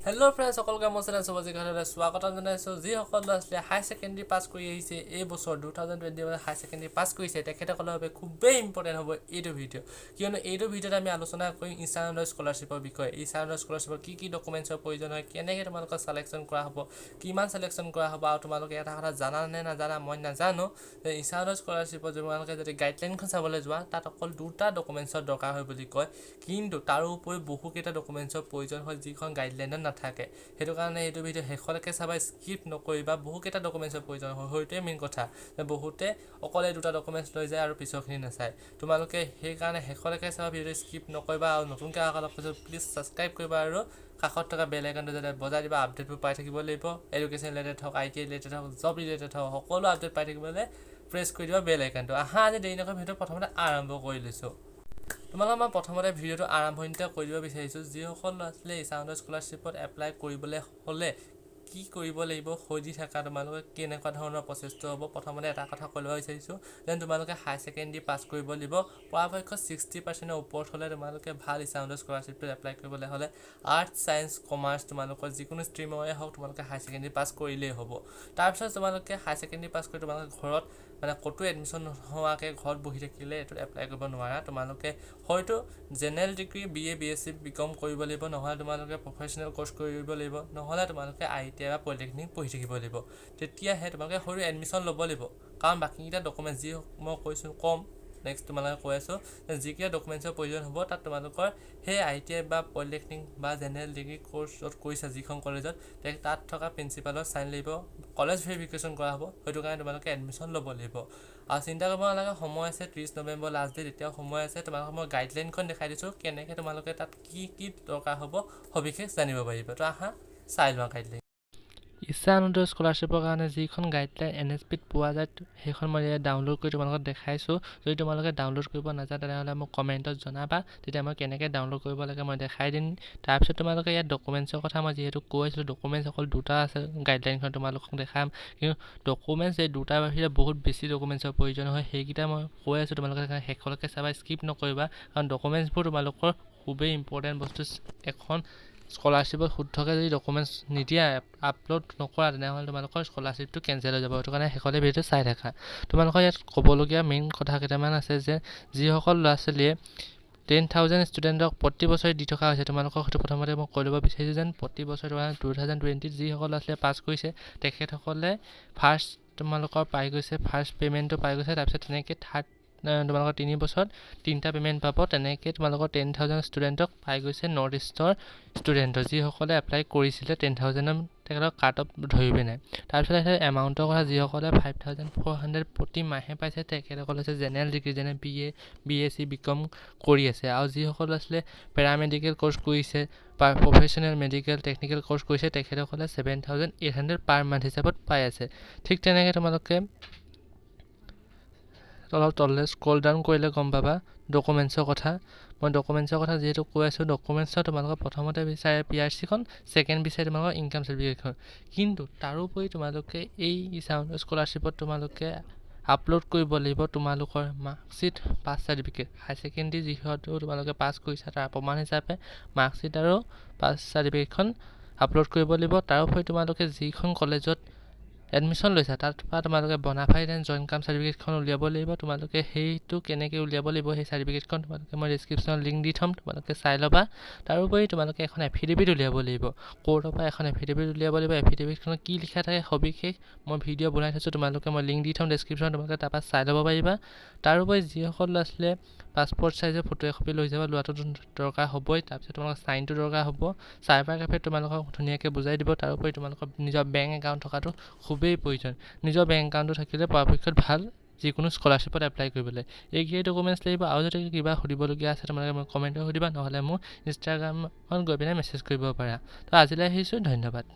Hello' friends, সকলোকে মোৰ channel চবজি ঘৰলৈ স্বাগতম জনাইছোঁ। যিসকল ল'ৰা ছোৱালীয়ে হায়াৰ ছেকেণ্ডেৰী পাছ কৰি আহিছে, এই বছৰ 2021 হায়াৰ ছেকেণ্ডেৰী পাছ কৰিছে, তেখেতসকলৰ বাবে খুবেই ইম্পৰ্টেণ্ট হ'ব এইটো ভিডিঅ'। কিয়নো এইটো ভিডিঅ'ত আমি আলোচনা কৰিম ঈশান উদয় স্কলাৰশ্বিপৰ বিষয়ে। ঈশান উদয় স্কলাৰশ্বিপৰ কি কি ডকুমেণ্টছৰ প্ৰয়োজন হয়, কেনেকৈ তোমালোকৰ চিলেকশ্যন কৰা হ'ব, কিমান চিলেকশ্যন কৰা হ'ব। আৰু তোমালোকে এটা কথা জানা নে নাজানা মই নাজানো যে ঈশান উদয় স্কলাৰশ্বিপৰ তোমালোকে যদি গাইডলাইনখন চাবলৈ যোৱা, তাত অকল দুটা ডকুমেণ্টছৰ দৰকাৰ হয় বুলি কয়। কিন্তু তাৰোপৰি বহুকেইটা ডকুমেণ্টছৰ প্ৰয়োজন হয়, যিখন গাইডলাইনত নাথাকে। সেইটো কাৰণে এইটো ভিডিঅ' শেষলৈকে চাবা, স্কিপ নকৰিবা। বহুকেইটা ডকুমেণ্টছৰ প্ৰয়োজন হয়, সেইটোৱে মেইন কথা। বহুতে অকল এই দুটা ডকুমেণ্টছ লৈ যায় আৰু পিছৰখিনি নাচায়। তোমালোকে সেইকাৰণে শেষলৈকে চাবা, ভিডিঅ'টো স্কিপ নকৰিবা। আৰু নতুনকৈ অহাসকলক কৈছোঁ, প্লিজ ছাবস্ক্ৰাইব কৰিবা আৰু কাষত থকা বেল আইকনটো যাতে বজাই দিবা। আপডেটবোৰ পাই থাকিব লাগিব। এডুকেশ্যন ৰিলেটেড হওক, আইটিআই ৰিলেটেড হওক, জব ৰিলেটেড হওক, সকলো আপডেট পাই থাকিবলৈ প্ৰেছ কৰি দিবা বেল আইকনটো। আহা, আজি দেৰি নকৰি ভিডিঅ'টো প্ৰথমতে আৰম্ভ কৰি লৈছোঁ। তোমালোক মই প্ৰথমতে ভিডিঅ'টো আৰম্ভণিতে কৈ দিব বিচাৰিছোঁ, যিসকল ল'ৰা ছোৱালীয়ে ঈশান উদয় স্কলাৰশ্বিপত এপ্লাই কৰিবলৈ হ'লে কি কৰিব লাগিব, সুধি থাকা তোমালোকে কেনেকুৱা ধৰণৰ প্ৰচেছটো হ'ব। প্ৰথমতে এটা কথা কৈ ল'ব বিচাৰিছোঁ যেন তোমালোকে হায়াৰ ছেকেণ্ডেৰী পাছ কৰিব লাগিব। পৰাপক্ষত 60%ৰ ওপৰত হ'লে তোমালোকে ভাল। ঈশান উদয় স্কলাৰশ্বিপটোত এপ্লাই কৰিবলৈ হ'লে আৰ্টছ, ছায়েন্স, কমাৰ্চ, তোমালোকৰ যিকোনো ষ্ট্ৰীমৰে হওক, তোমালোকে হায়াৰ ছেকেণ্ডেৰী পাছ কৰিলেই হ'ব। তাৰপিছত তোমালোকে হায়াৰ ছেকেণ্ডেৰী পাছ কৰি তোমালোকে ঘৰত মানে ক'তো এডমিশ্যন নোহোৱাকৈ ঘৰত বহি থাকিলে এইটোত এপ্লাই কৰিব নোৱাৰা। তোমালোকে হয়তো general degree, BA, BSc, BCom কৰিব লাগিব, নহ'লে তোমালোকে প্ৰফেচনেল ক'ৰ্চ কৰিব লাগিব, নহ'লে তোমালোকে আইটিআই বা পলিটেকনিক পঢ়ি থাকিব লাগিব। তেতিয়াহে তোমালোকে সৰু এডমিশ্যন ল'ব লাগিব। কাৰণ বাকীকেইটা ডকুমেণ্টছ যি মই কৈছোঁ, ক'ম নেক্সট, তোমালোকে কৈ আছোঁ যিকেইটা ডকুমেণ্টছৰ প্ৰয়োজন হ'ব, তাত তোমালোকৰ সেই আইটিআই বা পলিটেকনিক বা জেনেৰেল ডিগ্ৰী ক'ৰ্চ য'ত কৰিছা, যিখন কলেজত, তাত থকা প্ৰিন্সিপালৰ চাইন লাগিব, কলেজ ভেৰিফিকেশ্যন কৰা হ'ব। সেইটো কাৰণে তোমালোকে এডমিশ্যন ল'ব লাগিব। আৰু চিন্তা কৰিব নালাগে, সময় আছে। 30 নৱেম্বৰ লাষ্ট ডেট, এতিয়াও সময় আছে। তোমালোকক মই গাইডলাইনখন দেখাই দিছোঁ, কেনেকৈ তোমালোকে তাত কি কি দৰকাৰ হ'ব সবিশেষ জানিব পাৰিবা। তো আহা, চাই লোৱা গাইডলাইন। ঈশান উদয় স্কলাৰশ্বিপৰ কাৰণে যিখন গাইডলাইন এনএছপিত পোৱা যায়, সেইখন মই ইয়াত ডাউনলোড কৰি তোমালোকক দেখাইছোঁ। যদি তোমালোকে ডাউনলোড কৰিব নাজানা, তেনেহ'লে মোক কমেণ্টত জনাবা। তেতিয়া মই কেনেকৈ ডাউনলোড কৰিব লাগে মই দেখাই দিম। তাৰপিছত তোমালোকে ইয়াত ডকুমেণ্টছৰ কথা মই যিহেতু কৈ আছিলোঁ, ডকুমেণ্টছ অকল দুটা আছে গাইডলাইনখন, তোমালোকক দেখাম। কিন্তু ডকুমেণ্টছ এই দুটাৰ বাহিৰে বহুত বেছি ডকুমেণ্টছৰ প্ৰয়োজন হয়। সেইকেইটা মই কৈ আছোঁ, তোমালোকে শেষলৈকে চাবা, স্কিপ নকৰিবা। কাৰণ ডকুমেণ্টছবোৰ তোমালোকৰ খুবেই ইম্পৰ্টেণ্ট বস্তু। এখন স্কলাৰশ্বিপত শুদ্ধকৈ যদি ডকুমেণ্টছ নিদিয়া, আপলোড নকৰা, তেনেহ'লে তোমালোকৰ স্কলাৰশ্বিপটো কেঞ্চেল হৈ যাব। সেইটো কাৰণে শেষলৈ ভিডিঅ'টো চাই থাকা। তোমালোকৰ ইয়াত ক'বলগীয়া মেইন কথা কেইটামান আছে যে যিসকল ল'ৰা ছোৱালীয়ে 10,000 ষ্টুডেণ্টক প্ৰতি বছৰে দি থকা হৈছে, তোমালোকক সেইটো প্ৰথমতে মই কৈ ল'ব বিচাৰিছোঁ যেন প্ৰতি বছৰে তোমাৰ 2020ত যিসকল ল'ৰা ছোৱালীয়ে পাছ কৰিছে, তেখেতসকলে ফাৰ্ষ্ট তোমালোকৰ পাই গৈছে, ফাৰ্ষ্ট পে'মেণ্টটো পাই গৈছে। তাৰপিছত তেনেকৈ থাৰ্ড তোমালোকৰ 3 বছৰত তিনিটা পে'মেণ্ট পাব। তেনেকৈ তোমালোকৰ 10,000 ষ্টুডেণ্টক পাই গৈছে। নৰ্থ ইষ্টৰ ষ্টুডেণ্টৰ যিসকলে এপ্লাই কৰিছিলে, 10,000ৰ তেখেতক কাট অফ ধৰি পিনে। তাৰপিছত আহিছে এমাউণ্টৰ কথা। যিসকলে 5400 প্ৰতি মাহে পাইছে, তেখেতসকল হৈছে জেনেৰেল ডিগ্ৰী, যেনে বিএ, বিএছচি, বিকম কৰি আছে। আৰু যিসকল আছিলে পেৰামেডিকেল ক'ৰ্চ কৰিছে বা প্ৰফেচনেল মেডিকেল টেকনিকেল ক'ৰ্চ কৰিছে, তেখেতসকলে 7800 পাৰ মান্থ হিচাপত পাই আছে। ঠিক তেনেকৈ তোমালোকে অলপ তললৈ স্ক্ৰল ডাউন কৰিলে গম পাবা ডকুমেণ্টছৰ কথা। মই ডকুমেণ্টছৰ কথা যিহেতু কৈ আছোঁ, ডকুমেণ্টছৰ তোমালোকৰ প্ৰথমতে বিচাৰে পিআৰচিখন, ছেকেণ্ড বিচাৰে তোমালোকৰ ইনকাম চাৰ্টিফিকেটখন। কিন্তু তাৰোপৰি তোমালোকে এই স্কলাৰশ্বিপত তোমালোকে আপলোড কৰিব লাগিব তোমালোকৰ marksheet, pass certificate. Higher secondary যিহেতু তোমালোকে পাছ কৰিছা, তাৰ প্ৰমাণ হিচাপে মাৰ্কশ্বিট আৰু পাছ চাৰ্টিফিকেটখন আপলোড কৰিব লাগিব। তাৰোপৰি তোমালোকে যিখন কলেজত এডমিশ্যন লৈছা, তাত পৰা তোমালোকে বনাফাইড এণ্ড জইণ্ট কাম চাৰ্টিফিকেটখন উলিয়াব লাগিব। তোমালোকে সেইটো কেনেকৈ উলিয়াব লাগিব, সেই চাৰ্টিফিকেটখন তোমালোকে মই ডিছক্ৰিপশ্যনত লিংক দি থ'ম, তোমালোকে চাই ল'বা। তাৰোপৰি তোমালোকে এখন এফিডেভিট উলিয়াব লাগিব। কোৰ্টৰ পৰা এখন এফিডেভিট উলিয়াব লাগিব। এফিডেভিটখনত কি লিখা থাকে সবিশেষ মই ভিডিঅ' বনাই থৈছোঁ, তোমালোকে মই লিংক দি থ'ম ডেছক্ৰিপশ্যনত, তোমালোকে তাৰপৰা চাই ল'ব পাৰিবা। তাৰোপৰি যিসকল ল'ৰা ছোৱালীয়ে পাছপৰ্ট চাইজৰ ফটো একপি লৈ যাবা, লোৱাটোতো দৰকাৰ হ'বই। তাৰপিছত তোমালোকৰ চাইনটো দৰকাৰ হ'ব। চাইবাৰ কেফেত তোমালোকক ধুনীয়াকৈ বুজাই দিব। তাৰোপৰি তোমালোকৰ নিজৰ বেংক একাউণ্ট থকাটো খুবেই প্ৰয়োজন। নিজৰ বেংক একাউণ্টটো থাকিলে পৰাপক্ষত ভাল যিকোনো স্কলাৰশ্বিপত এপ্লাই কৰিবলৈ। এইকেইটাই ডকুমেণ্টছ লাগিব। আৰু যদি কিবা সুধিবলগীয়া আছে, তোমালোকে মোক কমেণ্টত সুধিবা, নহ'লে মোৰ ইনষ্টাগ্ৰামত গৈ পিনে মেছেজ কৰিব পাৰা। তো আজিলৈ আহিছোঁ, ধন্যবাদ।